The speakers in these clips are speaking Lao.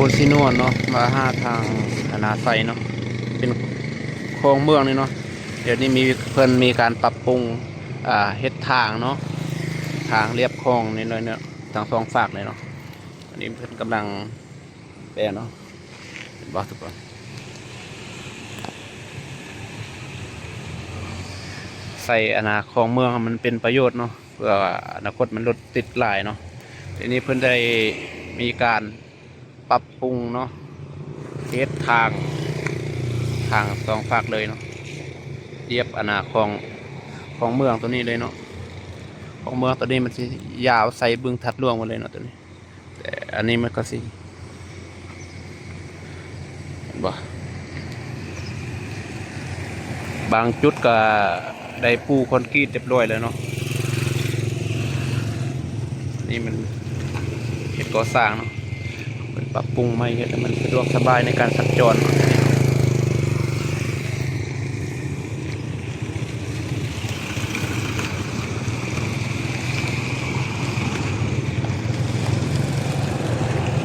ໂພນສີນວນເນາະ ມາຫາທາງອານາໄຊເນາະ ເປັນຂອງເມືອງນີ້ເນາະ. ດຽວນີ້ມີ ເພິ່ນມີການປັບປຸງ ອ່າ ເຮັດທາງເນາະ ທາງລຽບຂອງນີ້ເລີຍເນາະ ທັງສອງຟາກເລີຍເນາະ. ອັນນີ້ເພິ່ນກຳລັງແປເນາະ ເຫັນບໍ່ທຸກຄົນ? ໃສ່ອານາຂອງເມືອງໃຫ້ມັນເປັນປະໂຫຍດເນາະ ເພື່ອອະນາຄົດມັນລົດຕິດຫຼາຍເນາະ. ທີນີ້ເພິ່ນໄດ້ມີການປັບປຸງເນາະ ເຮັດທາງ ທາງສອງຟາກເລີຍເນາະ ລຽບອານາຂອງ ຂອງເມືອງໂຕນີ້ເລີຍເນາະ. ຂອງເມືອງໂຕນີ້ມັນຊິຍາວໃສ່ບຶງທາດຫຼວງໝົດເລີຍເນາະ ໂຕນີ້. ແຕ່ອັນນີ້ມັນກໍຊິ ເຫັນບໍ່? ບາງຈຸດກໍໄດ້ປູຄອນກຣີດຮຽບຮ້ອຍແລ້ວເນາະ. ນີ້ມັນເຮັດກໍ່ສ້າງເນາະ ເພິ່ນປັບປຸງໃໝ່ ເຮັດໃຫ້ມັນສະດວກສະບາຍໃນການສັນຈອນ. ດ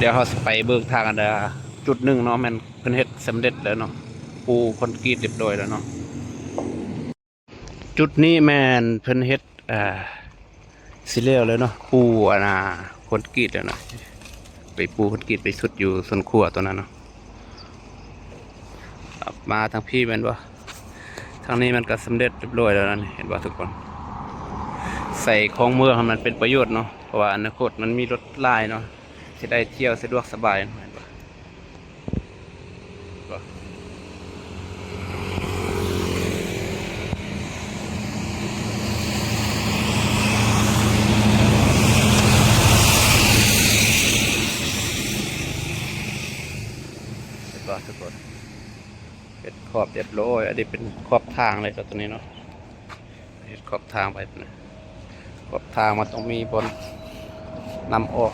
ຽວເຮົາຊິໄປເບິ່ງທາງອັນດາ ຈຸດໜຶ່ງເນາະ ແມ່ນເພິ່ນເຮັດສຳເລັດແລ້ວເນາະ ປູຄອນກຣີດຮຽບຮ້ອຍແລ້ວເນາະ. ຈຸດນີ້ແມ່ນເພິ່ນເຮັດ ອ່າ ຊິແລ້ວແລ້ວເນາະ ປູອັນນ່າຄອນກຣີດແລ້ວເນາະ ໄປປູຄອນກຣີດໄປສຸດຢູ່ສວນຄົວຕົວນັ້ນເນາະ. ມາທາງພີ້ແມ່ນບໍ່? ທາງນີ້ມັນກໍສຳເລັດຮຽບຮ້ອຍແລ້ວນະ ເຫັນບໍ່ທຸກຄົນ? ໃສ່ຂອງເມືອງໃຫ້ມັນເປັນປະໂຫຍດເນາະ ເພາະວ່າອະນາຄົດມັນມີລົດຫຼາຍເນາະ ຊິໄດ້ທ່ຽວສະດວກສະບາຍ ເຫັນບໍ່? ເຫັນບໍ່ທຸກຄົນ? ເຮັດຂອບຮຽບຮ້ອຍ ອັນນີ້ເປັນຂອບທາງເລີຍ ຕົວນີ້ເນາະ. ເຮັດຂອບທາງໄປນະ ຂອບທາງມັນຕ້ອງມີບ່ອນນຳອອກ.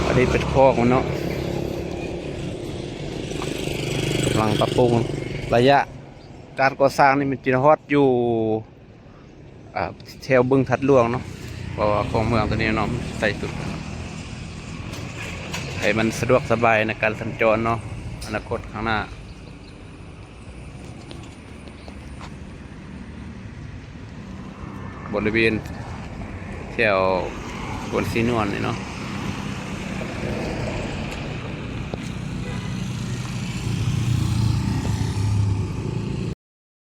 ອັນນີ້ເປັນຄອກມັນເນາະ ກຳລັງປັບປຸງ ໄລຍະການກໍ່ສ້າງນີ້ມັນຈະຮອດຢູ່ ອ່າ ແຖວບຶງທາດຫຼວງເນາະ ເພາະວ່າຂອງເມືອງຕົວນີ້ເນາະ ໃສ່ສຸດ ໃຫ້ມັນສະດວກສະບາຍໃນການສັນຈອນເນາະ ອະນາຄົດຂ້າງໜ້າ. ບໍລິເວນແຖວໂພນສີນວນນີ້ເນາະ